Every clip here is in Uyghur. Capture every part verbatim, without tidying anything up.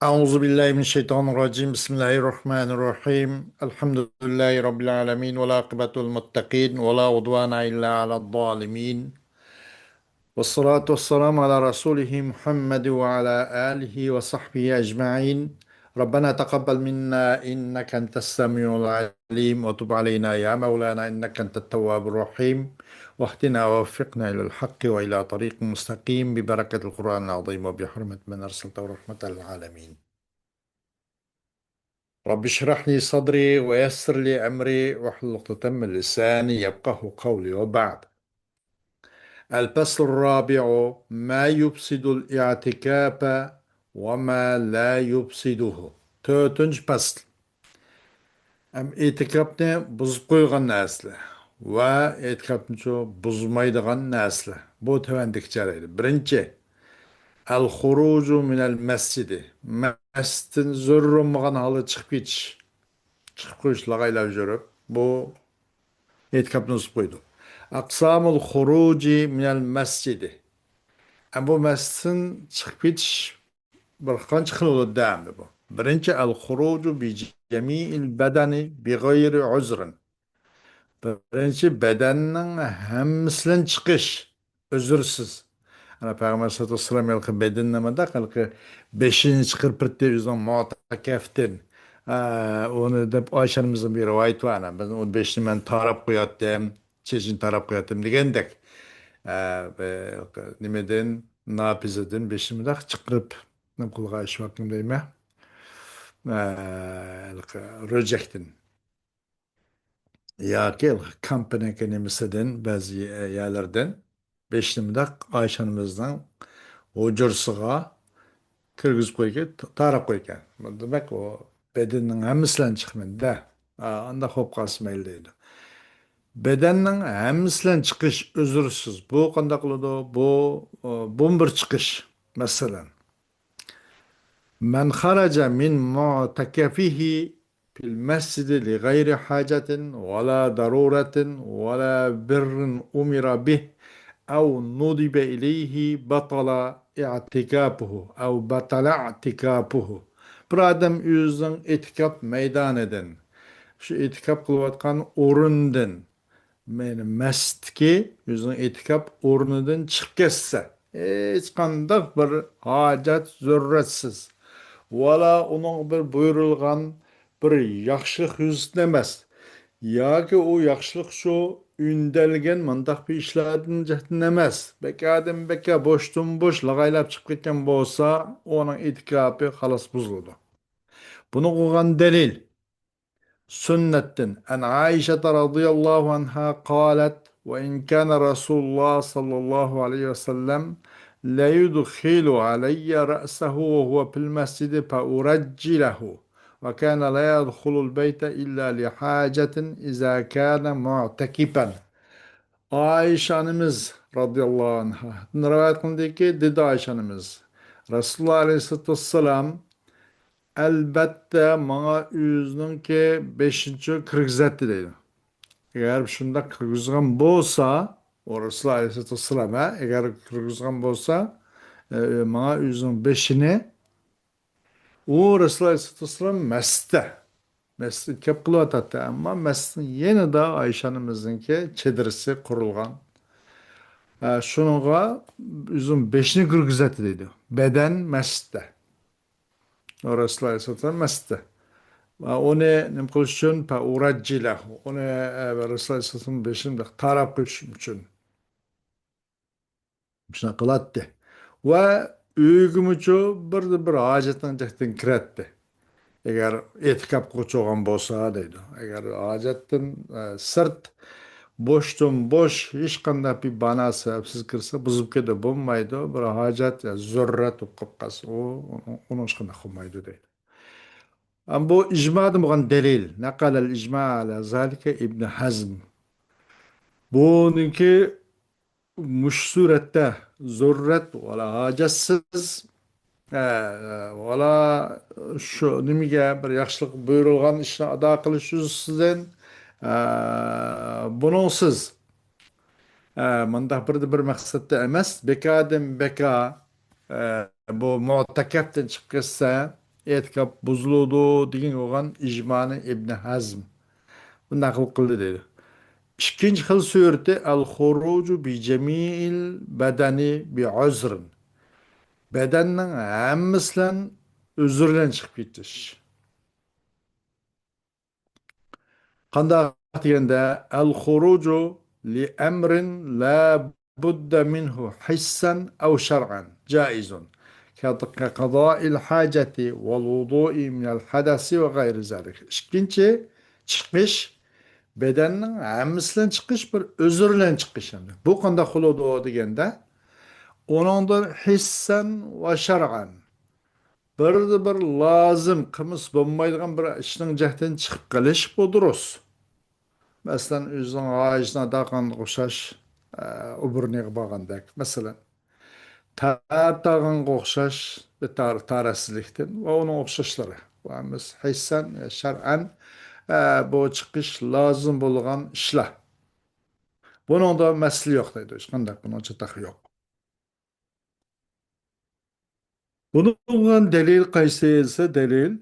أعوذ بالله من الشيطان الرجيم. بسم الله الرحمن الرحيم. الحمد لله رب العالمين، والعاقبة للمتقين، ولا عدوان إلا على الظالمين. والصلاة والسلام على رسوله محمد وعلى آله وصحبه أجمعين. ربنا تقبل منا إنك أنت السميع العليم، وتب علينا يا مولانا إنك أنت التواب الرحيم، واهدنا ووفقنا إلى الحق وإلى طريق مستقيم ببركة القرآن العظيم وبحرمة من أرسلته رحمة للعالمين. رب اشرح لي صدري ويسر لي أمري واحلل عقدة من لساني يفقهوا قولي وبعد. الفصل الرابع، ما يفسد الاعتكاف وما لا يفسده. تۆتىنچى پەسىل. ئەم، ئېتىكاپنى بۇزۇپ قويغان نەرسىلەر ۋە ئېتىكاپنىچۇ بۇزمايدىغان نەرسىلەر. بۇ تۆۋەندىكىچە دەيدۇ. بىرىنچى، الخروج من المسجد. مەسچىتتىن زۆرۈر بولمىغان ھالدا چىقىپ كېتىش. چىقىپ قويۇش، لاغايلاپ يۈرۈپ، بۇ ئېتىكاپنى بۇزۇپ قويىدۇ. أقسام الخروج من المسجد. ئەم، بۇ مەسچىتتىن چىقىپ كېتىش بىر قانچە خىل بولىدۇ دەمدى بۇ. بىرىنچى، الخروج بجميع البدن بغير عذر. بىرىنچى، بەدەننىڭ ھەممىسىدىن چىقىش، ئۆزۈرسىز. ئانا، پەيغەمبەر سەللەللاھۇ ئەلەيھى ۋەسەللەم ھېلىقى بەدىنىنى مۇنداق، ھېلىقى بېشىنى چىقىرىپ بېرىپتۇ، ئۆزىنىڭ مۇئتەكەفتىن. ئا، ئۇنى دەپ ئايشەمىزنىڭ بىر رىۋايىتى بار، ئانا، بىز ئۇ بېشىنى مەن تاراپ قوياتتىم، چېچىنى تاراپ قوياتتىم دېگەندەك. ئا، بە-، نېمىدىن، ناپىزىدىن بېشىنى مۇنداق چىقىرىپ، نېمە قىلغان ئىش ۋاقتىم دەيمەن. ئا، ھېلىقى رۆجەكتىن. ياكى كامپنىڭكى نېمىسىدىن، بەزى يەرلەردىن بېشىنى مۇنداق ئايشەمىزنىڭ ھۇجرىسىغا كىرگۈزۈپ قويغان، تاراپ قويغان. دېمەك، ئۇ بەدەننىڭ ھەممىسىلەن چىقمىدى-دە. ئا، ئانداق بولۇپ قالسا مەيلى دەيدۇ. بەدەننىڭ ھەممىسىلەن چىقىش ئۆزرىسىز. بۇ قانداق قىلىدۇ؟ بۇ، ئا، بۇمۇ بىر چىقىش، مەسىلەن. من خرج من معتكفه في المسجد لغير حاجة ولا ضرورة ولا بر أمر به أو ندب إليه بطل اعتكافه أو بطل اعتكافه. بىر ئادەم ئۆزىنىڭ ئېتىكاپ مەيدانىدىن، شۇ ئېتىكاپ قىلىۋاتقان ئورۇندىن، مەيلى مەسچىتتىكى ئۆزىنىڭ ئېتىكاپ ئورنىدىن چىقىپ كەتسە، ھېچقانداق بىر ھاجەت، زۆرۈرەتسىز، ۋالا ئۇنىڭغا بىر بۇيرۇلغان بىر ياخشىلىق يۈزىسىدىن ئەمەس، ياكى ئۇ ياخشىلىق شۇ ئۈندەلگەن مانداق بىر ئىشلاردىن جەھەتتىن ئەمەس، بىكاردىن بىكار، بوشتىن بوش لاغايلاپ چىقىپ كەتكەن بولسا، ئۇنىڭ ئېتىكاپى خالاس بۇزۇلىدۇ. بۇنى قىلغان دەلىل سۈننەتتىن، عن عائشة رضي الله عنها قالت: وإن كان رسول الله صلى الله عليه وسلم ليدخل علي رأسه وهو في المسجد فأرجله، وكان لا يدخل البيت إلا لحاجة إذا كان معتكفا. ئائىشە ئانىمىز رازىياللاھۇ ئەنھادىن رىۋايەت قىلىندىكى، دېدى ئائىشە ئانىمىز، رەسۇلۇللاھ ئەلەيھىسسالاتۇ ۋەسسالام ئەلبەتتە ماڭا ئۆزىنىڭكى بېشىنى كىرگۈزەتتى دەيدۇ. ئەگەر شۇنداق كىرگۈزگەن بولسا، ئۇ رەسۇلۇللاھ ئەلەيھىسسالاتۇ ۋەسسالام، ھە، ئەگەر كىرگۈزگەن بولسا، ئە، ماڭا ئۆزىنىڭ بېشىنى، ئۇ رەسۇلۇللاھ ئەلەيھىسسالاتۇ ۋەسسالام مەستە، مەستە ئېتىكاپ قىلىۋاتاتتى، ئەمما مەستنىڭ يېنىدا ئائىشە ئانىمىزنىڭكى چېدىرىسى قۇرۇلغان. ئە، شۇنىڭغا ئۆزىنىڭ بېشىنى كىرگۈزەتتى دەيدۇ. بەدەن مەستە. رەسۇلۇللاھ ئەلەيھىسسالام مەستە. ئۇنى نېمە قىلىش ئۈچۈن؟ فأرجله. ئۇنى، ئە، رەسۇلۇللاھ ئەلەيھىسسالام بېشىنى تاراپ قويۇش ئۈچۈن. شۇنداق قىلاتتى. ۋە ئۆيگىمۇچۇ بىردىن بىر ھاجەتنىڭ جەھەتتىن كىرەتتى. ئەگەر ئېتىكاپقا چوغان بولسا دەيدۇ. ئەگەر ھاجەتتىن، ئە، سىرت، بوشتىن بوش، ھېچقانداق بىر بانا سەۋەبسىز كىرسە، بۇزۇپ كېتىدۇ، بولمايدۇ. بىر ھاجەت يا زۆرۈرەت بولۇپ قېلىپ قالسا، ئۇ، ئۇنىڭ، ئۇنىڭ ھېچقانداق قىلمايدۇ دەيدۇ. ئەم، بۇ ئىجمادىن بولغان دەلىل. نەقەلەل ئىجما ئەلا زالىكە ئىبنى ھەزم. بۇنىڭكى مۇشۇ سۈرەتتە زۆرۈرەت ۋالا ھاجەتسىز، ئە، ۋالا شۇ نېمىگە بىر ياخشىلىق بۇيرۇلغان ئىشنى ئادا قىلىش يۈزىسىدىن، ئە، بۇنىڭسىز، ئە، مۇنداق بىردە بىر مەقسەتتە ئەمەس، بىكاردىن بىكار، ئە، بۇ مۇئتەكەپتىن چىقىپ كەتسە، ئېتىكاپ بۇزۇلىدۇ دېگەن بولغان ئىجمانى ئىبن ھەزم بۇ نەقىل قىلدى دەيدۇ. ئىككىنچى خىل سۈرىتى، الخروج بجميع البدن بعذر. بەدەننىڭ ھەممىسى بىلەن ئۆزرى بىلەن چىقىپ كېتىش. قانداق دېگەندە، الخروج لأمر لا بد منه حسا أو شرعا جائز، كقضاء الحاجة والوضوء من الحدث وغير ذلك. ئىككىنچى چىقىش، بەدەننىڭ ھەممىسى بىلەن چىقىش، بىر ئۆزرى بىلەن چىقىش. بۇ قانداق بولىدۇ دېگەندە، ئۇنىڭدىن ھېسسەن ۋە شەرئەن بىردە بىر لازىم قىلمىسا بولمايدىغان بىر ئىشنىڭ جەھىتىدىن چىقىپ قېلىش، بۇ دۇرۇس. مەسىلەن، ئۆزىنىڭ ھاجىتىنى ئادا قىلغانغا ئوخشاش، ئە، ئوبورنىيغا بارغاندەك، مەسىلەن، تەر تارغانغا ئوخشاش بىر تار-، تارەتسىزلىكتىن ۋە ئۇنىڭ ئوخشاشلىرى. بۇ ھەممىسى ھېسسەن، شەرئەن، ئە، بۇ چىقىش لازىم بولغان ئىشلار. بۇنىڭدا مەسىلە يوق دەيدۇ، ھېچقانداق بۇنىڭ چاتاقى يوق. بۇنىڭغا دەلىل قايسى دېسە، دەلىل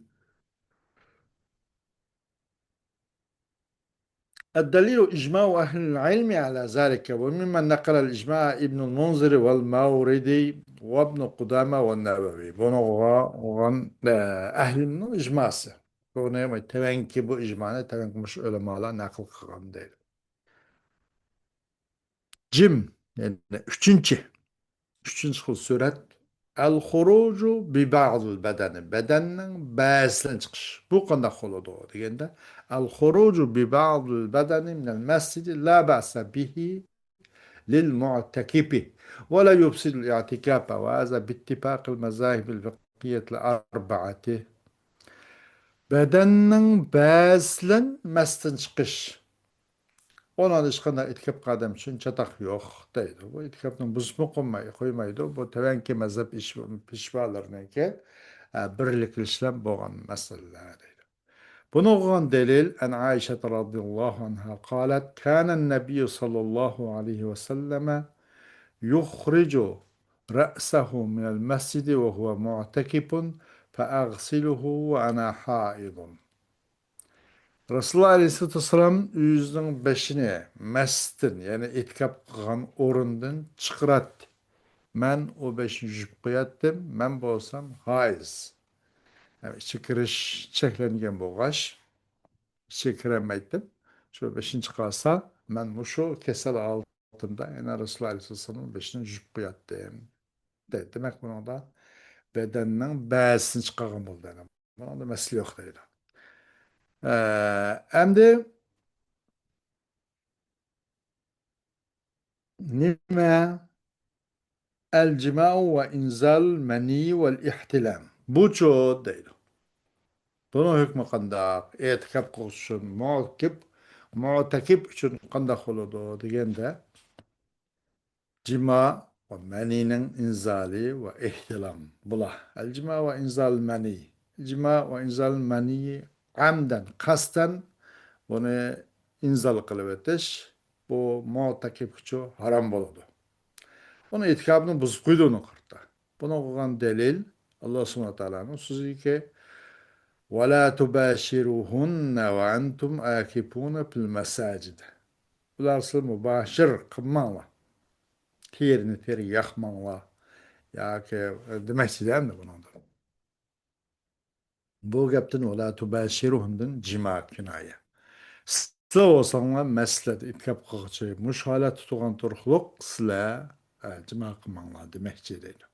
الدليل إجماع أهل العلم على ذلك، وممن نقل الإجماع ابن المنذر والماوردي وابن قدامة والنووي. بۇنىڭغا بولغان، ئە، ئەھلىنىڭ ئىجماسى. بۇنى تەۋەنكى بۇ ئىجمانى تەۋەنكى مۇشۇ ئۆلىمالار نەقىل قىلغان دەيدۇ. جىم، يەنى ئۈچىنچى، ئۈچىنچى خىل سۈرەت. الخروج ببعض البدن، بەدەننىڭ بەزىسىدىن چىقىش. بۇ قانداق بولىدۇ دېگەندە، الخروج ببعض البدن من المسجد لا بأس به للمعتكف ولا يفسد الاعتكاف، وهذا باتفاق المذاهب الفقهية الأربعة. بەدەننىڭ بەزىسى بىلەن مەستىن چىقىش. ئۇنىڭدا ھېچقانداق ئېتىكاپقا ئادەم ئۈچۈن چاتاق يوق دەيدۇ. بۇ ئېتىكاپنى بۇزۇپمۇ قويماي-، قويمايدۇ. بۇ تەۋەنكى مەزھەپ ئىش-، پېشۋالىرىنىڭكى، ئە، بىرلىكلىشىشلەر بولغان مەسىلىلەر دەيدۇ. بۇنىڭغا دەلىل، عن عائشة رضي الله عنها قالت: كان النبي صلى الله عليه وسلم يخرج رأسه من المسجد وهو معتكف فأغسله وأنا حائض. رەسۇلۇللاھ ئەلەيھىسسالاتۇ ۋەسسالام ئۆزىنىڭ بېشىنى مەستىن، يەنى ئېتىكاپ قىلغان ئورۇندىن چىقىراتتى. مەن ئۇ بېشىنى يۇيۇپ قوياتتىم، مەن بولسام ھايز. يەنى ئىچىگە كىرىش چەكلەنگەن بولغاچ، ئىچىگە كىرەلمەيتتىم. شۇ بېشىنى چىقارسا، مەن مۇشۇ كېسەل ھالىتىمدە يەنە رەسۇلۇللاھ ئەلەيھىسسالام بېشىنى يۇيۇپ قوياتتىم. دەيدۇ. دېمەك، بۇنىڭدا بەدەننىڭ بەزىسىنى چىقارغان بولدى. بۇنىڭدا مەسىلە يوق دەيدۇ. ئە، ئەمدى نېمە؟ الجماع وإنزال المني والاحتلام. بۇچۇ دەيدۇ. بۇنىڭ ھۆكمى قانداق؟ ئېتىكاپ قىلغۇچى ئۈچۈن مۇتەكىپ، مۇتەكىپ ئۈچۈن قانداق بولىدۇ دېگەندە، جىما ۋە مەنىنىڭ ئىنزالى ۋە ئېھتىلام. بۇلار. الجماع وإنزال المني. جىما ۋە ئىنزال مەنىي ئەمدەن، قەستەن بۇنى ئىنزال قىلىۋېتىش، بۇ مۇتەكىپكىچۇ ھارام بولىدۇ. ئۇنى ئېتىكاپنى بۇزۇپ قويىدۇ ئۇنى قارتا. بۇنىڭغا بولغان دەلىل، ئاللا سۇبھانەھۇ ۋە تائالانىڭ سۆزىكى، ولا تباشروهن وأنتم عاكفون في المساجد. ئۇلار سىلەر مۇباشىر قىلماڭلار. تېرىنى تېرىگە ياقماڭلار. ياكى، دېمەكچىدە ئەمدى بۇنىڭدا. بۇ گەپتىن، ولا تباشروهندىن جىما كىنايە. سىلەر بولساڭلار مەسچىتلەردە ئېتىكاپ قىلغۇچى، مۇشۇ ھالەتتە تۇرغان تۇرۇقلۇق سىلەر، ئە، جىما قىلماڭلار دېمەكچى دەيدۇ.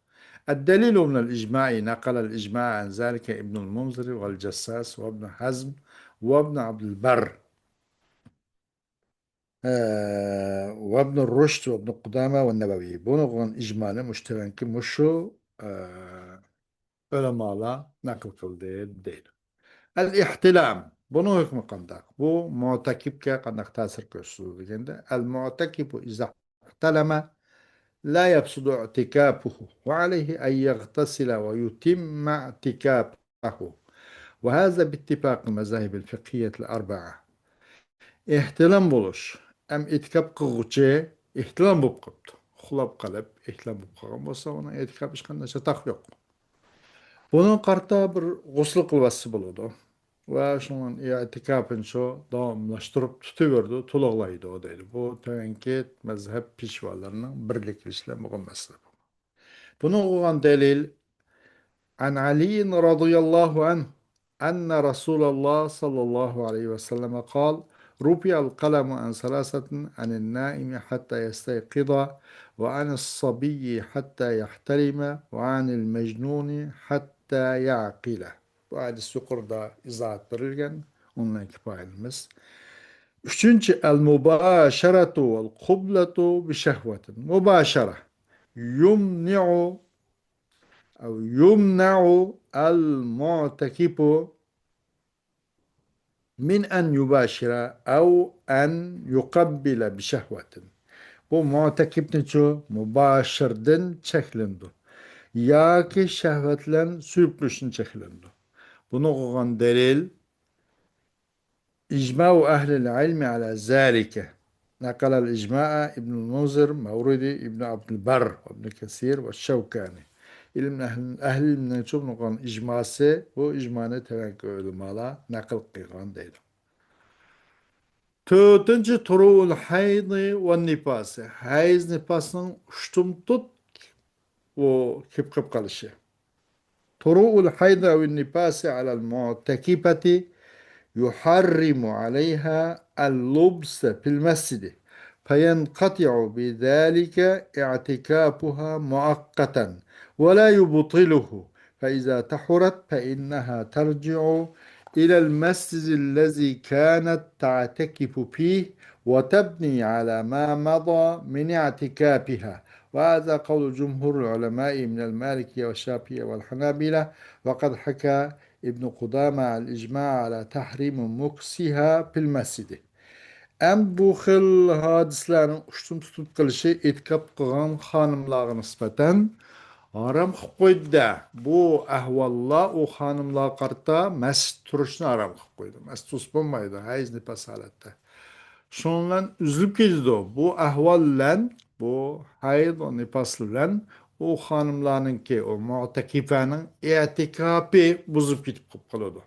الدليل من الإجماع، نقل الإجماع عن ذلك ابن المنذر والجساس وابن حزم وابن عبد البر. ئە، وابن رۇشد وابن قۇدامە ۋە نەۋەۋى. بۇنى قىلغان ئىجمانى مۇشۇ تۆۋەنكى مۇشۇ، ئە، ئۆلىمالار نەقىل قىلدى دەيدۇ. ئەل ئىھتىلام. بۇنىڭ ھۆكمى قانداق؟ بۇ مۇتەكىپكە قانداق تەسىر كۆرسىتىدۇ دېگەندە، ئەل مۇتەكىپۇ ئىزا ئىھتەلەمە لا يفسد اعتكافه وعليه أن يغتسل ويتم اعتكافه. وهذا باتفاق المذاهب الفقهية الأربعة. ئېھتىلام بولۇش. ئەم ئېتىكاپ قىلغۇچى ئېھتىلام بولۇپ قاپتۇ. ئۇخلاپ قېلىپ، ئېھتىلام بولۇپ قالغان بولسا، ئۇنىڭ ئېتىكاپ ھېچقانداق چاتاق يوق. بۇنىڭغا قارىتا بىر غۇسۇل قىلىۋەتسە بولىدۇ. ۋە شۇنىڭ ئېتىكاپىنى شۇ داۋاملاشتۇرۇپ تۇتۇۋېرىدۇ، تولۇقلايدۇ دەيدۇ. بۇ تۆۋەنكى مەزھەپ پېشۋالىرىنىڭ بىرلىكلىشىش بىلەن بولغان مەسىلە. بۇنىڭغا بولغان دەلىل، عن علي رضي الله عنه أن رسول الله صلى الله عليه وسلم قال: رفع القلم عن ثلاثة، عن النائم حتى يستيقظ، وعن الصبي حتى يحتلم، وعن المجنون حتى يعقل. بۇ ھەدىس يۇقىرىدا ئىزاھات بېرىلگەن، ئۇنىڭ كىپايىلىمىز. ئۈچىنچى، المباشرة والقبلة بشهوة. مۇباشىرە، يمنع أو يمنع المعتكف من أن يباشر أو أن يقبل بشهوة. بۇ مۇتەككىپنىچۇ مۇباشىردىن چەكلىنىدۇ ياكى شەھۋەت بىلەن سۆيۈپ قويۇشتىن چەكلىنىدۇ. بۇنىڭغا بولغان دەلىل، إجماع أهل العلم على ذلك. نقل الإجماع ابن المنذر، ماوردى، ابن عبد البر، ابن كثير والشوكاني. ئىلىم ئەھلى، ئەھلى ئىلىمنىڭ چوقۇم قىلغان ئىجماسى، بۇ ئىجمانى تەۋەككۈل ئۆلىمالار نەقىل قىلغان دەيدۇ. تۆتىنچى، طروء الحيض والنفاس. ھەيز نىپاسنىڭ ئۇشتۇمتۇت ئۇ كېلىپ قېلىپ قېلىشى. طروء الحيض أو النفاس على المعتكفة يحرم عليها اللبس في المسجد، فينقطع بذلك اعتكافها مؤقتا ولا يبطله، فإذا طهرت فإنها ترجع إلى المسجد الذي كانت تعتكف فيه وتبني على ما مضى من اعتكافها. وهذا قول جمهور العلماء من المالكية والشافعية والحنابلة، وقد حكى ابن قدامة الإجماع على تحريم مكثها في المسجد. ئەمدى بۇ خىل ھادىسىلەرنىڭ ئۇشتۇمتۇت قىلىشى ئېتىكاپ قىلغان خانىملارغا نىسبەتەن ھارام قىلىپ قويدى-دە. بۇ ئەھۋاللار ئۇ خانىملارغا قارىتا مەستتە تۇرۇشنى ھارام قىلىپ قويدى. مەستتە تۇرسا بولمايدۇ، ھەيز نىپاس ھالەتتە. شۇنىڭ بىلەن ئۈزۈلۈپ كېتىدۇ. بۇ ئەھۋال بىلەن، بۇ ھەيز، نىپاس بىلەن ئۇ خانىملارنىڭكى، ئۇ مۇتەككىپەنىڭ ئېتىكاپى بۇزۇلۇپ كېتىپ قالىدۇ.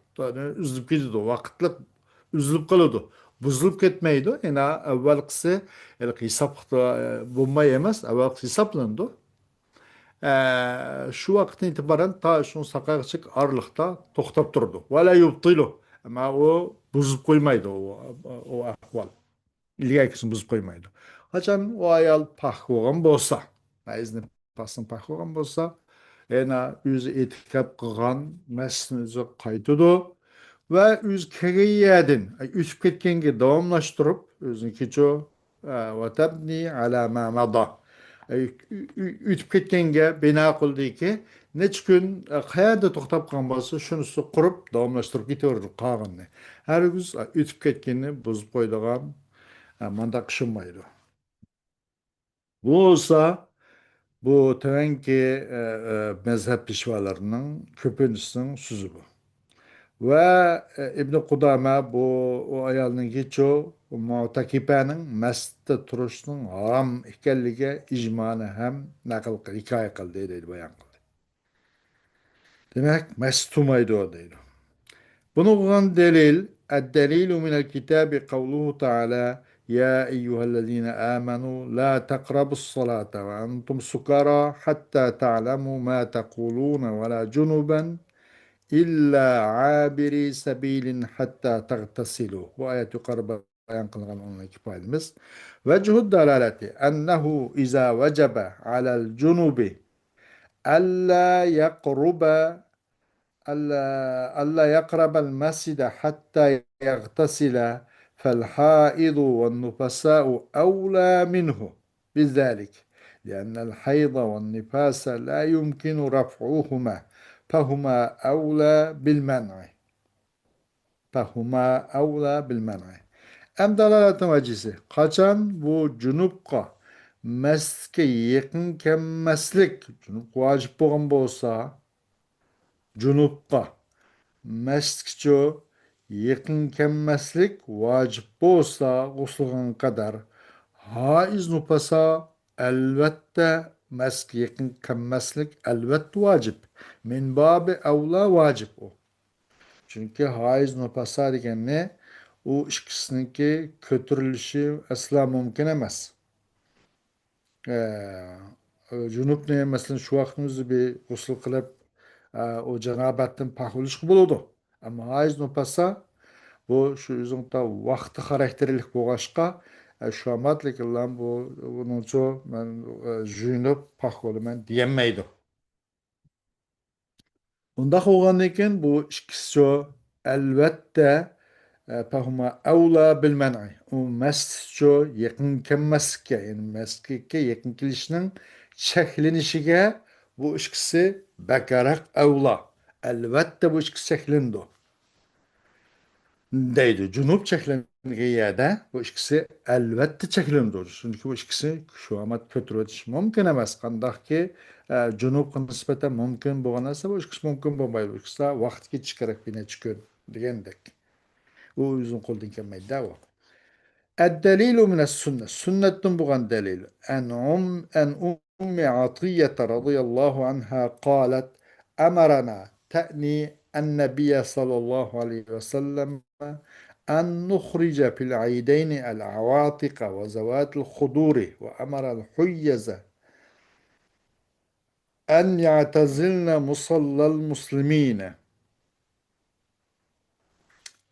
ئۈزۈلۈپ كېتىدۇ، ۋاقىتلىق ئۈزۈلۈپ قالىدۇ. بۇزۇلۇپ كەتمەيدۇ. يەنە ئەۋۋەلقىسى ھېلىقى ھېسابلىقتا بولماي ئەمەس، ئەۋۋەلقىسى ھېسابلىنىدۇ. ئە، شۇ ۋاقىتتىن ئېتىبارەن تا شۇ ساقايغىچە ئارىلىقتا توختاپ تۇرىدۇ. ولا يبطله. ئەمما ئۇ بۇزۇپ قويمايدۇ، ئۇ، ئۇ ئەھۋال. ئىلگەركىسىنى بۇزۇپ قويمايدۇ. قاچان ئۇ ئايال پاك بولغان بولسا، ھەيزنى پاسنى پاك بولغان بولسا، يەنە ئۆزى ئېتىكاپ قىلغان مەسچىتىنى ئۆزى قايتىدۇ ۋە ئۆزى كەلگەن يەردىن، ئۆتۈپ كەتكەنگە داۋاملاشتۇرۇپ، ئۆزىنىڭكىچۇ، ئە، وتبني على ما مضى. ئە، ئۆ-، ئۆ-، ئۆتۈپ كەتكەنگە بىنا قىلدىكى، نەچچە كۈن، ئە، قەيەردە توختاپ قالغان بولسا، شۇنىسى قۇرۇپ، داۋاملاشتۇرۇپ كېتىۋېرىدۇ قالغىنىنى. ھەرگىز، ئە، ئۆتۈپ كەتكىنىنى بۇزۇپ قويىدىغان، ئە، مانداق ئىش بولمايدۇ. بۇ بولسا، بۇ تۆۋەنكى، ئە، ئە، مەزھەپ پېشۋالىرىنىڭ كۆپىنچىسىنىڭ سۆزى بۇ. ۋە، ئە، ئىبنى قۇدامە بۇ، ئۇ ئايالنىڭكىچۇ، مۇتەككىپەنىڭ مەستتە تۇرۇشنىڭ ھارام ئىكەنلىكىگە ئىجمانى ھەم نەقىل قىل-، ھېكايە قىلدى دەيدۇ، بايان قىلدى. دېمەك، مەست تۇرمايدۇ دەيدۇ. بۇنىڭغا دەلىل، الدليل من الكتاب قوله تعالى: يا أيها الذين آمنوا لا تقربوا الصلاة وأنتم سكارى حتى تعلموا ما تقولون ولا جنبا إلا عابري سبيل حتى تغتسلوا. بۇ ئايەت يۇقىرى بايان قىلغان ئوڭدىكى پائىلىمىز. وجه الدلالة أنه إذا وجب على الجنب ألا يقرب، ألا، ألا يقرب المسجد حتى يغتسل، فالحائض والنفساء أولى منه بذلك، لأن الحيض والنفاس لا يمكن رفعهما، فهما أولى بالمنع. فهما أولى بالمنع. ئەمدى دالالەتنىڭ ۋەجىسى. قاچان بۇ جۇنۇپقا مەستكە يېقىن كەلمەسلىك، جۇنۇپ ۋاجىپ بولغان بولسا، جۇنۇپقا مەستكىچۇ يېقىن كەلمەسلىك ۋاجىپ بولسا، غۇسلىغان قەدەر، ھائىز نۇپاسا ئەلۋەتتە مەستكە يېقىن كەلمەسلىك ئەلۋەتتە ۋاجىپ. مىن بابى ئەۋلا ۋاجىپ ئۇ. چۈنكى ھايز نۇپاسا دېگەننى ئۇ ئىككىسىنىڭكى كۆتۈرۈلۈشى ئەسلا مۇمكىن ئەمەس. ئە، جۇنۇپنى، مەسىلەن، شۇ ۋاقىتنىڭ ئۆزى بىر غۇسۇل قىلىپ، ئە، ئۇ جانابەتتىن پاك بولۇشقا بولىدۇ. ئەمما ھايز نۇپاسا، بۇ شۇ ئۆزىنىڭ تا ۋاقتى خاراكتېرلىك بولغاچقا، ئە، شۇ ئاماتلىكىنلا بۇ، بۇنىڭچۇ مەن، ئە، جۇيۇنۇپ پاك بولىمەن دېيەلمەيدۇ. ئۇنداق بولغاندىن كېيىن بۇ ئىككىسىچۇ، ئەلۋەتتە، ئە، فەھۇما ئەۋلا بىل مەنئى. ئۇ مەستچۇ يېقىن كەلمەسلىككە، يەنى مەستلىككە يېقىن كېلىشنىڭ چەكلىنىشىگە بۇ ئىككىسى بەكرەك ئەۋلا. ئەلۋەتتە بۇ ئىككىسى چەكلىنىدۇ. دەيدۇ. جۇنۇپ چەكلەنگەن يەردە بۇ ئىككىسى ئەلۋەتتە چەكلىنىدۇ. چۈنكى بۇ ئىككىسى شۇ ئامەت كۆتۈرۈۋېتىش مۇمكىن ئەمەس. قانداقكى، ئە، جۇنۇپقا نىسبەتەن مۇمكىن بولغان نەرسە، بۇ ئىككىسى مۇمكىن بولمايدۇ. بۇ ئىككىسى ۋاقتى كېچىككەنرەك بىر نەچچە كۈن دېگەندەك. ئۇ ئۆزىنىڭ قولىدىن كەلمەيدۇ-دە ئۇ. الدليل من السنة، سۈننەتتىن بولغان دەلىل. عن أم، عن أم عطية رضي الله عنها قالت: أمرنا، تعني النبي صلى الله عليه وسلم، أن نخرج في العيدين العواتق وذوات الخدور، وأمر الحيض أن يعتزلن مصلى المسلمين.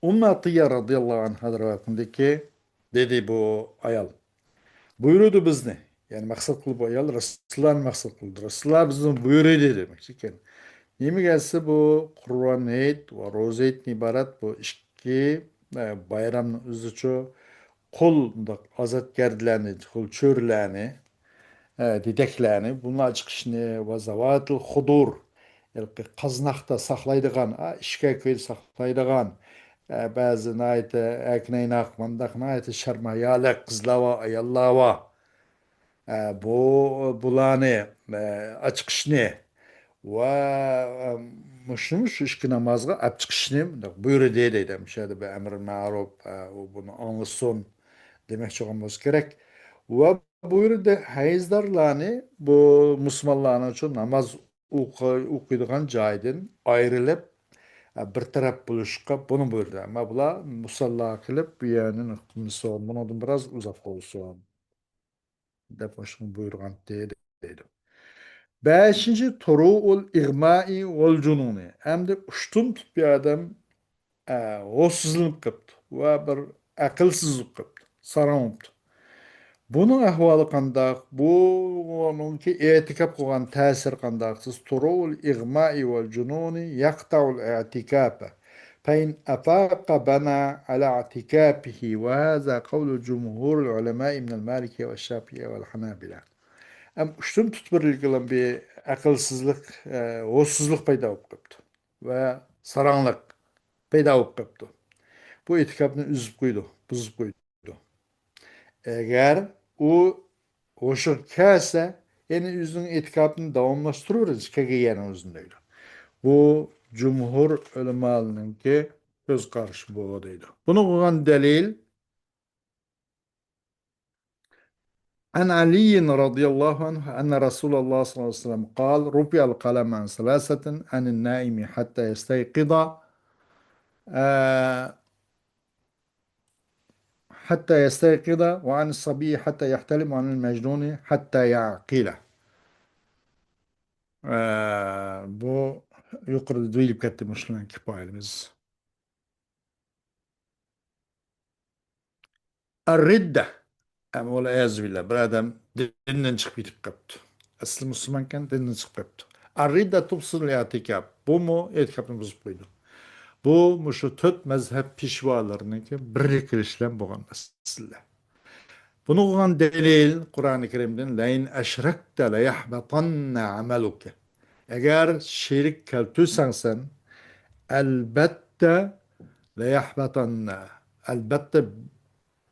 ئۇممۇ ئەتىيە رەزىياللاھۇ ئەنھا رىۋايەت قىلدىكى، دېدى بۇ ئايال، بۇيرۇدى بىزنى، يەنى مەقسەت قىلىپ ئايال رەسۇلۇللانى مەقسەت قىلدى. رەسۇلۇللا بىزنى بۇيرۇدى دېمەكچى ئىكەن. نېمىگە دېسە، بۇ قۇربان ھېيت ۋە روزا ھېيتتىن ئىبارەت بۇ ئىككى، ئە، بايرامنىڭ ئۆزىچۇ قۇل، مۇنداق ئازادگەرلەرنى، قۇل چۆرىلەرنى، ئە، دېدەكلەرنى، بۇلارنى چىقىشنى ۋە زاۋاتىل خۇدۇر، ھېلىقى قازناقتا ساقلايدىغان، ئە، ئىشكەر كۆيدە ساقلايدىغان، ئە، بەزى ناھايىتى ئەركىنەيناق، مانداق ناھايىتى شەرم-ھايالىق قىزلار ۋە ئاياللار ۋە، ئە، بۇ، بۇلارنى، ئە، ئاچىقىشنى ۋە، ئە، مۇشۇنى شۇ ئىككى نامازغا ئەپ چىقىشنى مۇنداق بۇيرۇدى دەيدۇ. مۇشۇ يەردە بىر ئەمرى مەرۇپ، ئە، ئۇ بۇنى ئاڭلىسۇن دېمەكچى بولغان بولسا كېرەك. ۋە بۇ يەردە ھەيزدارلارنى بۇ مۇسۇلمانلارنىڭ شۇ ناماز ئوقۇ-، ئوقۇيدىغان جايىدىن ئايرىلىپ، ئە، بىر تەرەپ بولۇشقا بۇنى بۇيرۇدى. ئەمما بۇلار مۇساللا قىلىپ، بۇ يەرنى نۇقتىسى بۇنىڭدىن بىراز ئۇزاق بولسۇن دەپ مۇشۇنى بۇيرۇغانتى دەيدۇ. بەشىنچى، تۇرۇئۇل ئىغمائى ۋەل جۇنۇنى. ئەمدى ئۇشتۇمتۇت بىر ئادەم، ئە، ھوشسىزلىنىپ قېپتۇ ۋە بىر ئەقىلسىز بولۇپ قېپتۇ، ساراڭ بوپتۇ. بۇنىڭ ئەھۋالى قانداق؟ بۇنىڭكى ئېتىكاپ قىلغان تەسىرى قانداق؟ سىز تۇرۇئۇل ئىغمائى ۋەل جۇنۇنى يەقتەئۇل ئېتىكاپە. فإن أفاق بنى على اعتكافه، وهذا قول جمهور العلماء من المالكية والشافعية والحنابلة. ئەم ئۇشتۇمتۇت بىرلىكى بىلەن بىر ئەقىلسىزلىق، ئە، ھوشسىزلىق پەيدا بولۇپ قاپتۇ ۋە ساراڭلىق پەيدا بولۇپ قاپتۇ. بۇ ئېتىكاپنى ئۈزۈپ قويىدۇ، بۇزۇپ قويىدۇ. ئەگەر ئۇ ھوشىغا كەلسە، يەنە ئۆزىنىڭ ئېتىكاپىنى داۋاملاشتۇرۇۋېرىدۇ، كەلگەن يەرنىڭ ئۆزىدە دەيدۇ. بۇ جۇمھۇر ئۆلىمالىرىنىڭكى سۆز قارىشى بۇ دەيدۇ. بۇنىڭغا قىلغان دەلىل، عن علي رضي الله عنه أن رسول الله صلى الله عليه وسلم قال: رفع القلم عن ثلاثة، عن النائم حتى يستيقظ، آه، حتى يستيقظ، وعن الصبي حتى يحتلم، وعن المجنون حتى يعقل. ئە، بۇ يۇقىرىدا دېيىلىپ كەتتى مۇشۇلارنىڭ كىپايىمىز. ئەررىددە. ئەمما ئۇلار ئەزۇبىللا، بىر ئادەم دىندىن چىقىپ كېتىپ قاپتۇ. ئەسلى مۇسۇلمانكەن، دىندىن چىقىپ قاپتۇ. ئەررىددە تۇپسىدۇل ئېتىكاپ. بۇمۇ ئېتىكاپنى بۇزۇپ قويىدۇ. بۇ مۇشۇ تۆت مەزھەپ پېشۋالىرىنىڭكى بىرلىكلىشىش بىلەن بولغان مەسىلە. بۇنىڭغا قىلغان دەلىل قۇرئانى كەرىمدىن، لەئىن ئەشرەكتە لەيەھبەتەننە ئەمەلۇكە. ئەگەر شېرىك كەلتۈرسەڭ سەن، ئەلبەتتە، لەيەھبەتەننە، ئەلبەتتە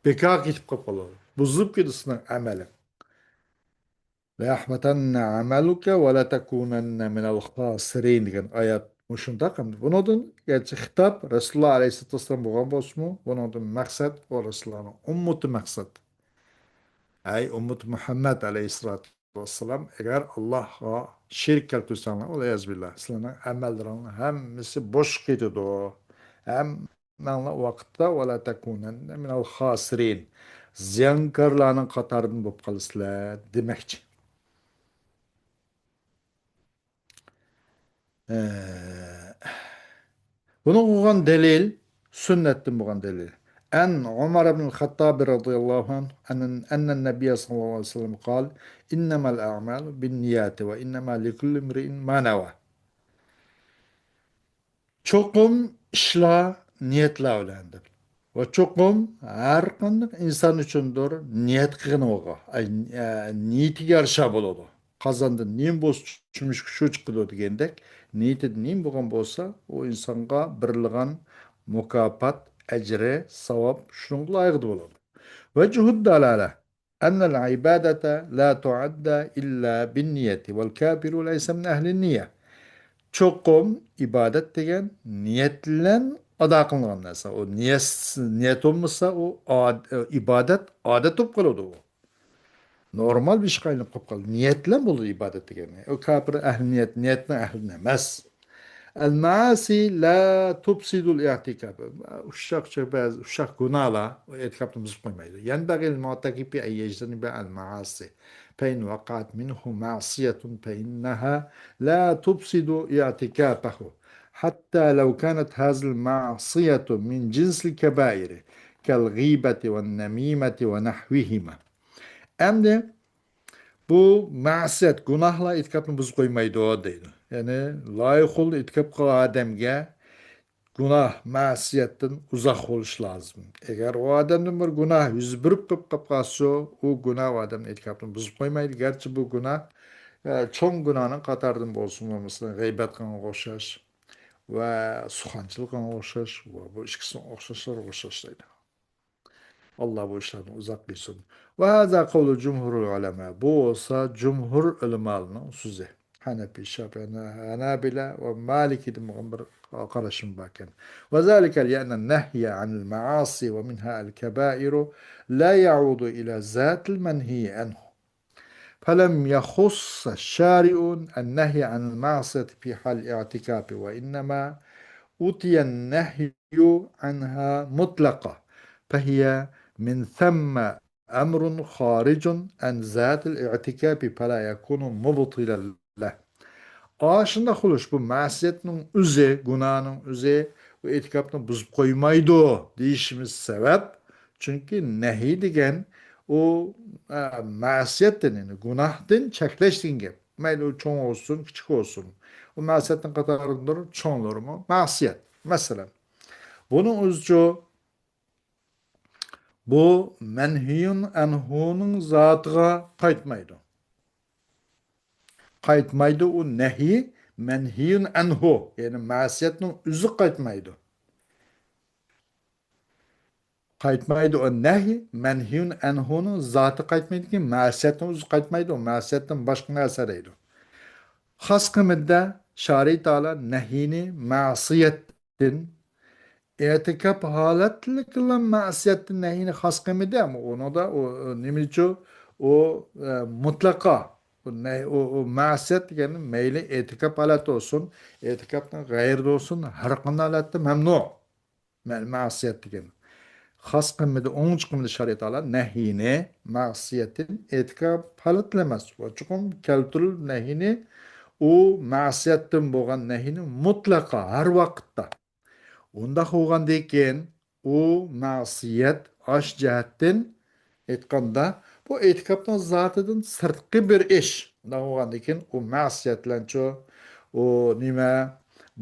بىكارغا كېتىپ قالىدۇ. بۇزۇلۇپ كېتىدۇ سېنىڭ ئەمەلىڭ. لەيەھبەتەننە ئەمەلۇكە ۋە لەتەكۇنەننە مىنەل خاسىرىن دېگەن ئايەت مۇشۇنداق. ئەمدى بۇنىڭدىن گەرچە خىتاب رەسۇلۇللا ئەلەيھىسسالاتۇ ۋەسسالام بولغان بولسىمۇ، بۇنىڭدىن مەقسەت ئۇ رەسۇلۇللانىڭ ئۈممىتى مەقسەت. ئەي ئۈممىتى مۇھەممەد ئەلەيھىسسالاتۇ ۋەسسالام، ئەگەر ئاللاھقا شېرىك كەلتۈرسەڭلار، ۋەلئىيازۇ بىللا، سىلەرنىڭ ئەمەللىرىڭلار ھەممىسى بوشقا كېتىدۇ. ھەممىڭلار ۋاقىتتا، ۋەلا تەكۇنەننە مىنەل خاسىرىن، زىيانكارلارنىڭ قاتارىدىن بولۇپ قالىسىلەر دېمەكچى. ئە، بۇنىڭغا بولغان دەلىل، سۈننەتتىن بولغان دەلىل. عن عمر بن الخطاب رضي الله عنه أن، أن النبي صلى الله عليه وسلم قال: إنما الأعمال بالنيات وإنما لكل امرئ ما نوى. چوقۇم ئىشلار نىيەتلەر بىلەن دەپ. ۋە چوقۇم ھەر قانداق ئىنسان ئۈچۈندۇر نىيەت قىلغىنىغا، ئەي، ئە، نىيىتىگە يارىشا بولىدۇ. قازاندىن نېمە بولسا، چۆمۈچكە شۇ چىقىدۇ دېگەندەك، نىيىتىدە نېمە بولغان بولسا، ئۇ ئىنسانغا بېرىلغان مۇكاپات، ئەجرى، ساۋاب شۇنىڭغا لايىق بولىدۇ. وجه الدلالة أن العبادة لا تؤدى إلا بالنية والكافر ليس من أهل النية. چوقۇم ئىبادەت دېگەن نىيەت بىلەن ئادا قىلىنغان نەرسە. ئۇ نىيەت، نىيەت بولمىسا، ئۇ ئاد-، ئىبادەت ئادەت بولۇپ قالىدۇ. ئۇ نورمال بىر ئىشقا ئايلىنىپ قالىدۇ. نىيەت بىلەن بولىدۇ ئىبادەت دېگەن. ئۇ كاپىر ئەھلى نىيەت، نىيەتنىڭ ئەھلى ئەمەس. المعاصي لا تفسد الاعتكاف. ئۇششاق، بەزى ئۇششاق گۇناھلار ئېتىكاپنى بۇزۇپ قويمايدۇ. ينبغي للمعتكف أن يجتنب المعاصي، فإن وقعت منه معصية فإنها لا تفسد اعتكافه، حتى لو كانت هذه المعصية من جنس الكبائر كالغيبة والنميمة ونحوهما. ئەمدى بۇ مەسىيەت، گۇناھلار ئېتىكاپنى بۇزۇپ قويمايدۇ دەيدۇ. يەنى لايىقۇل ئېتىكاپ قىلغان ئادەمگە گۇناھ، مەسىيەتتىن ئۇزاق بولۇش لازىم. ئەگەر ئۇ ئادەمدىن بىر گۇناھ يۈز بېرىپ قېلىپ قالسا، ئۇ گۇناھ ئۇ ئادەمنى ئېتىكاپتىن بۇزۇپ قويمايدۇ. گەرچە بۇ گۇناھ، ئە، چوڭ گۇناھنىڭ قاتارىدىن بولسىمۇ، مەسىلەن، غەيبەت قىلغانغا ئوخشاش ۋە سۇخەنچىلىك قىلغانغا ئوخشاش ۋە بۇ ئىككىسىنىڭ ئوخشاشلىرىغا ئوخشاش دەيدۇ. ئاللا بۇ ئىشلاردىن ئۇزاق قىلسۇن. وهذا قول جمهور العلماء. بۇ بولسا جۇمھۇر ئۆلىمالىرىنىڭ سۆزى. ھەنەپى، شافىئى، ھەنابىلە ۋە مالىكىدىن بولغان بىر قارىشىم باركەن. وذلك لأن النهي عن المعاصي ومنها الكبائر لا يعود إلى ذات المنهي عنه. فلم يخص الشارع النهي عن المعصية في حال الاعتكاف، وإنما أتي النهي عنها مطلقا، فهي من ثم أمر خارج عن ذات الاعتكاف فلا يكون مبطلا له. ئاشۇنداق بولۇش، بۇ مەسىيەتنىڭ ئۆزى، گۇناھنىڭ ئۆزى ئۇ ئېتىكاپنى بۇزۇپ قويمايدۇ دېيىشىمىز سەۋەب. چۈنكى نەھىي دېگەن ئۇ، ئە، مەسىيەتتىن، يەنى گۇناھتىن چەكلەش دېگەن گەپ. مەيلى ئۇ چوڭ بولسۇن، كىچىك بولسۇن. ئۇ مەسىيەتنىڭ قاتارىدىندۇر، چوڭلىرىمۇ مەسىيەت. مەسىلەن، بۇنىڭ ئۆزىچۇ بۇ مەنھىيۇن ئەنھۇنىڭ زاتىغا قايتمايدۇ. قايتمايدۇ، ئۇ نەھىي مەنھىيۇن ئەنھۇ، يەنى مەسىيەتنىڭ ئۆزى قايتمايدۇ. قايتمايدۇ، ئۇ نەھىي مەنھىيۇن ئەنھۇنىڭ زاتى قايتمايدىكەن، مەسىيەتنىڭ ئۆزى قايتمايدۇ، مەسىيەتتىن باشقا نەرسە دەيدۇ. خاس قىلمىدى شارىي تائالا نەھىينى مەسىيەتتىن، ئېتىكاپ ھالەتلىكلا مەسىيەتتىن نەھىينى خاس قىلمىدى، ئەمما ئۇنىڭدا ئۇ، ئۇ نېمىچۇ؟ ئۇ، ئە، مۇتلەقا. ئۇ نەھ-، ئۇ، ئۇ مەسىيەت دېگەننى مەيلى ئېتىكاپ ھالەتتە بولسۇن، ئېتىكاپنىڭ غەيرىدە بولسۇن، ھەر قانداق ھالەتتە مەمنۇ. مە-، مەسىيەت دېگەن. خاس قىلمىدى، ئوڭچە قىلمىدى شارىئەت تائالا نەھىينى مەسىيەتتىن ئېتىكاپ ھالەتتە ئەمەس. ۋە چوقۇم كەلتۈرۈلۈپ نەھىينى، ئۇ مەسىيەتتىن بولغان نەھىينى مۇتلەقا ھەر ۋاقىتتا. ئۇنداق بولغاندىكىن، ئۇ مەسىيەت ئاش جەھەتتىن ئېيتقاندا، بۇ ئېتىكاپنىڭ زاتىدىن سىرتقى بىر ئىش. ئۇنداق بولغاندىكىن، ئۇ مەسىيەت بىلەنچۇ، ئۇ نېمە،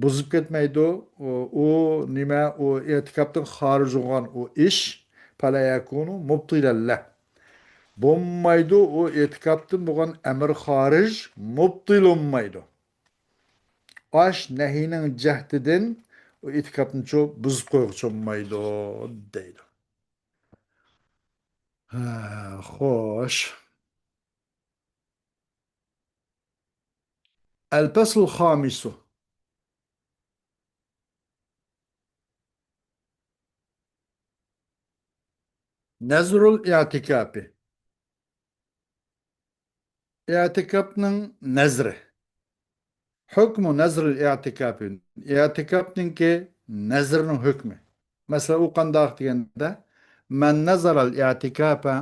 بۇزۇپ كەتمەيدۇ. ئۇ، ئۇ نېمە، ئۇ ئېتىكاپتىن خارىج بولغان ئۇ ئىش، پەلا يەكۇنۇ مۇبتىلەن لەھ. بولمايدۇ، ئۇ ئېتىكاپتىن بولغان ئەمىر خارىج مۇبتىل بولمايدۇ. ئاش نەھىينىڭ جەھىتىدىن ئۇ ئېتىكاپنىچۇ بۇزۇپ قويغۇچى بولمايدۇ، دەيدۇ. ھە، خوش. الفصل الخامس. نذر الاعتكاف. ئېتىكاپنىڭ نەزرى. ھۆكمۇ نەزرىل ئېتىكاپى. ئېتىكاپنىڭكى نەزرىنىڭ ھۆكمى. مەسىلەن، ئۇ قانداق دېگەندە، مەن نەزەرەل ئېتىكاپە،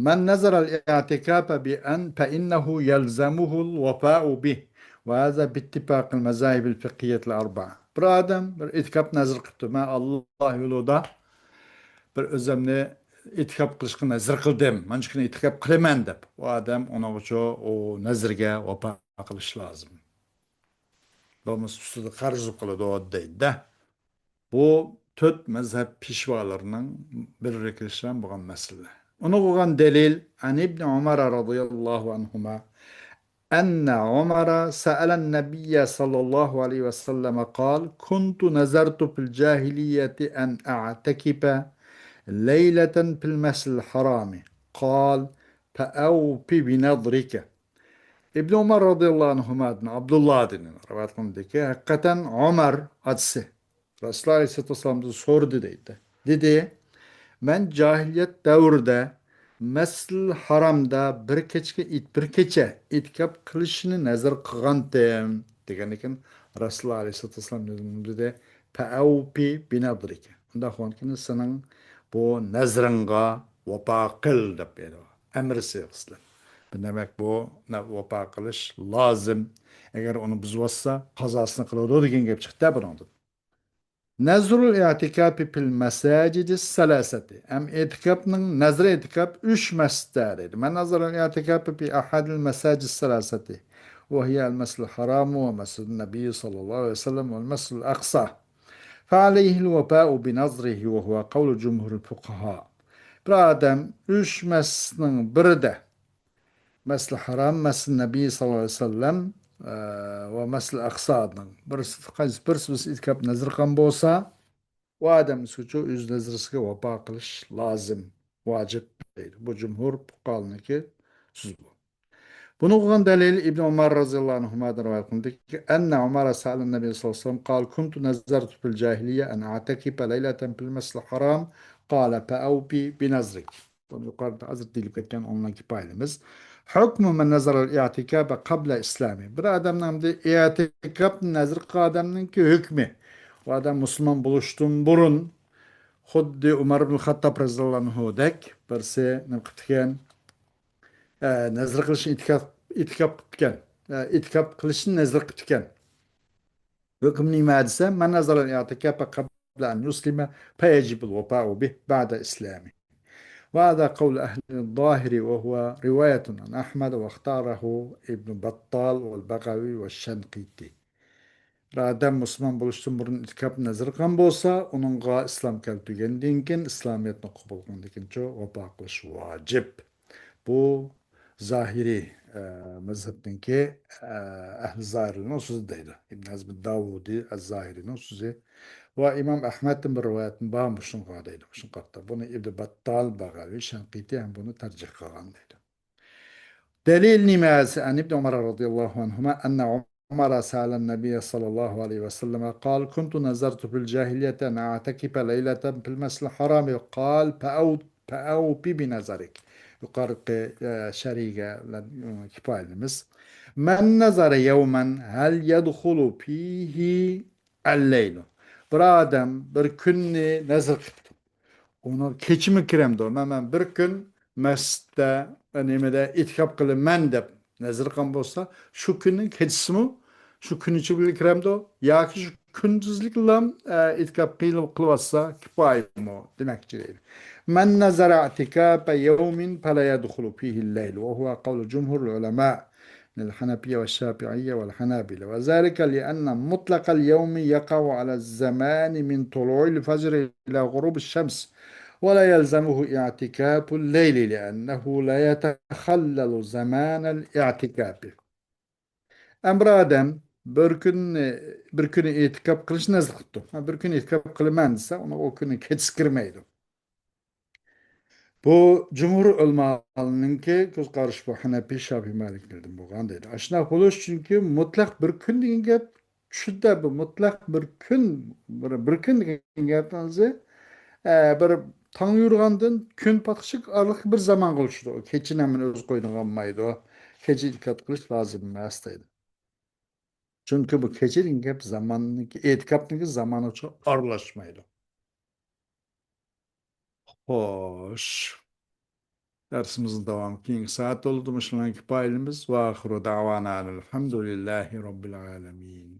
مەن نەزەرەل ئېتىكاپە بىئەن فەئىننەھۇ يەلزەمۇھۇل ۋەپائۇ بىھ. ۋە ھازا بىتتىپاقىل مەزاھىبىل فىقھىيەتىل ئەربەئە. بىر ئادەم بىر ئېتىكاپ نەزر قىپتۇ. مەن ئاللا يولىدا بىر ئۆزۈمنى ئېتىكاپ قىلىشقا نەزر قىلدىم. مانا شۇ كۈنى ئېتىكاپ قىلىمەن دەپ. ئۇ ئادەم ئۇنىڭغىچۇ ئۇ نەزرگە ۋاپا قىلىش لازىم. بولمىسا ئۈستىدە قەرز بولۇپ قالىدۇ دەيدۇ. بۇ تۆت مەزھەپ پېشۋالىرىنىڭ بىرلىكلىشىپ بولغان مەسىلە. ئۇنى قىلغان دەلىل، عن ابن عمر رضي الله عنهما أن عمر سأل النبي صلى الله عليه وسلم قال: كنت نذرت في الجاهلية أن أعتكف ليلة في المسجد الحرام. قال: فأوف بنذرك. ئىبن ئۆمەر رازىياللاھۇ ئەنھۇمادىن، ئابدۇللادىن رىۋايەت قىلىندىكى، ھەقىقەتەن ئۆمەر ئاتىسى رەسۇلۇللاھ ئەلەيھىسسالاتۇ ۋەسسالامدىن سورىدى دەيدۇ. دېدى، مەن جاھىلىيەت دەۋرىدە مەسجىدىل ھارامدا بىر كېچىگە ئېت-، بىر كېچە ئېتىكاپ قىلىشنى نەزەر قىلغانتىم، دېگەندىن كېيىن رەسۇلۇللاھ ئەلەيھىسسالاتۇ ۋەسسالام نېمە دېدى؟ فەئەۋپى بىنەزرىك. ئۇنداق بولغاندىكىن سېنىڭ بۇ نەزرىڭغا ۋاپا قىل دەپ بېرىدۇ. ئەمر سىيغىسىدا. بۇ دېمەك، بۇ نە-، ۋاپا قىلىش لازىم. ئەگەر ئۇنى بۇزۇۋاتسا، قازاسىنى قىلىدۇ دېگەن گەپ چىقتى بۇنىڭدىن. نەزرۇل ئىئتىكافى فىل مەساجىدىس سەلاسەتى. ھەم ئېتىكاپنىڭ نەزرى ئېتىكاپ ئۈچ مەسچىتتە دەيدۇ. مەن نەزەرەل ئىئتىكافى فى ئەھەدىل مەساجىس سەلاسەتى. وهي المسجد الحرام ومسجد النبي صلى الله عليه وسلم والمسجد الأقصى. فعليه الوفاء بنذره وهو قول جمهور الفقهاء. بىر ئادەم ئۈچ مەسچىتنىڭ بىرىدە، مەسجىدىل ھارام، مەسجىدى نەبىي ساللاللاھۇ ئەلەيھى ۋەسەللەم، ئە، ۋە مەسجىدىل ئەقسانىڭ بىرسى، قايسى بىرسى بىز ئېتىكاپ نەزىر قىلغان بولسا، ئۇ ئادەم ئۈچۈن ئۆز نەزىرىسىگە ۋاپا قىلىش لازىم، ۋاجىپ دەيدۇ. بۇ جۇمھۇر پۇقاھانىڭكى سۆزى بۇ. بۇنى قىلغان دەلىل ئىبن ئۆمەر رازىياللاھۇ ئەنھۇمادىن رىۋايەت قىلىندىكى، أن عمر سأل النبي صلى الله عليه وسلم قال: كنت نذرت في الجاهلية أن أعتكف ليلة في المسجد الحرام، قال: فأوف بنذرك. بۇنى يۇقىرىدا ھازىر دېيىلىپ كەتكەن ئۇنىڭ كىپايىلىمىز. حكم من نذر الاعتكاف قبل إسلامه. بىر ئادەمنىڭ ئەمدى ئېتىكاپنى نەزىر قىلغان ئادەمنىڭكى ھۆكمى. ئۇ ئادەم مۇسۇلمان بولۇشتىن بۇرۇن خۇددى ئۆمەر ئىبن خەتتاب رەزىياللاھۇ ئەنھۇدەك بىرسى نېمە قىپتىكەن؟ ئە، نەزىر قىلىشنى ئېتىكاپ، ئېتىكاپ قىپتىكەن. ئە، ئېتىكاپ قىلىشنى نەزىر قىپتىكەن. ھۆكۈم نېمە دېسە، من نذر الاعتكاف قبل أن يسلم فيجب الوفاء به بعد إسلامه. وهذا قول أهل الظاهر وهو رواية عن أحمد واختاره ابن بطال والبغوي والشنقيطي. بىر ئادەم مۇسۇلمان بولۇشتىن بۇرۇن ئېتىكاپ نەزىر قىلغان بولسا، ئۇنىڭغا ئىسلام كەلتۈرگەندىن كېيىن، ئىسلامىيەتنى قوبۇل قىلغاندىن كېيىنچۇ ۋاپا قىلىش ۋاجىپ. بۇ زاھىرىي، ئە، مەزھەپنىڭكى، ئە، ئەھلى زاھىرىنىڭ سۆزى دەيدۇ. ئىبن ھەزم داۋۇدى ئەز-زاھىرىنىڭ سۆزى. ۋە ئىمام ئەھمەدتىن بىر رىۋايەتمۇ بار مۇشۇنىڭغا دەيدۇ. مۇشۇنىڭغا قارىتا. بۇنى ئىبن باتتال، باغاۋى، شەنقىتى ھەم بۇنى تەرجىھ قىلغان دەيدۇ. دەلىل نېمە؟ عن ابن عمر رضي الله عنهما أن عمر سأل النبي صلى الله عليه وسلم قال: كنت نذرت في الجاهلية أن أعتكف ليلة في المسجد الحرام، قال: فأو-، فأوف بنذرك. يۇقىرىقى، ئە، شەرھىگە، ئە، كىپايىلىمىز. من نذر يوما هل يدخل فيه الليل. بىر ئادەم بىر كۈننى نەزىر قىپتۇ. ئۇنىڭ كېچىمۇ كىرەمدۇ؟ مەن، مەن بىر كۈن مەسچىتتە، نېمىدە، ئېتىكاپ قىلىمەن دەپ نەزىر قىلغان بولسا، شۇ كۈننىڭ كېچىسىمۇ شۇ كۈن ئىچىگە كىرەمدۇ؟ ياكى شۇ كۈندۈزلۈكلا، ئە، ئېتىكاپ قىلىۋاتسا كىپايىمۇ دېمەكچى دەيدۇ. من نذر اعتكاف يوم فلا يدخل فيه الليل، وهو قول جمهور العلماء من الحنفية والشافعية والحنابلة، وذلك لأن مطلق اليوم يقع على الزمان من طلوع الفجر إلى غروب الشمس، ولا يلزمه اعتكاف الليل لأنه لا يتخلل زمان الاعتكاف. ئەمما بىر ئادەم بىر كۈننى، بىر كۈنى ئېتىكاپ قىلىشنى نەزەر قىپتۇ. ھە، بىر كۈنى ئېتىكاپ قىلىمەن دېسە، ئۇنىڭ ئۇ كۈنى كېچىسى كىرمەيدۇ. بۇ جۇمھۇر ئۆلىمالىرىنىڭكى كۆز قارىشى بۇ، ھەنەپىي، شافىي، مالىكىلەردىن بولغان دەيدۇ. ئاشۇنداق بولۇش، چۈنكى مۇتلەق بىر كۈن دېگەن گەپ چۈشىدە، بۇ مۇتلەق بىر كۈن، بىر، بىر كۈن دېگەن گەپنىڭ ئۆزى، ئە، بىر تاڭ يورۇغاندىن كۈن پاتقۇچە ئارىلىق بىر زامانغا ئۇلىشىدۇ. كېچىنى ھەممىنى ئۆزى قوينىغا ئالمايدۇ. كېچە ئېتىكاپ قىلىش لازىم ئەمەس دەيدۇ. چۈنكى بۇ كېچىدىن گەپ زاماننىڭكى، ئېتىكاپنىڭكى زامانغا ئارىلاشمايدۇ. خوش. دەرسىمىزنىڭ داۋامى كېيىنكى سائەتتە بولىدۇ. مۇشۇنىڭ كىپايىلىمىز. ۋە ئاخىرۇ دەۋانا ئەنىل ھەمدۇلىللاھى رەببىل ئالەمىن.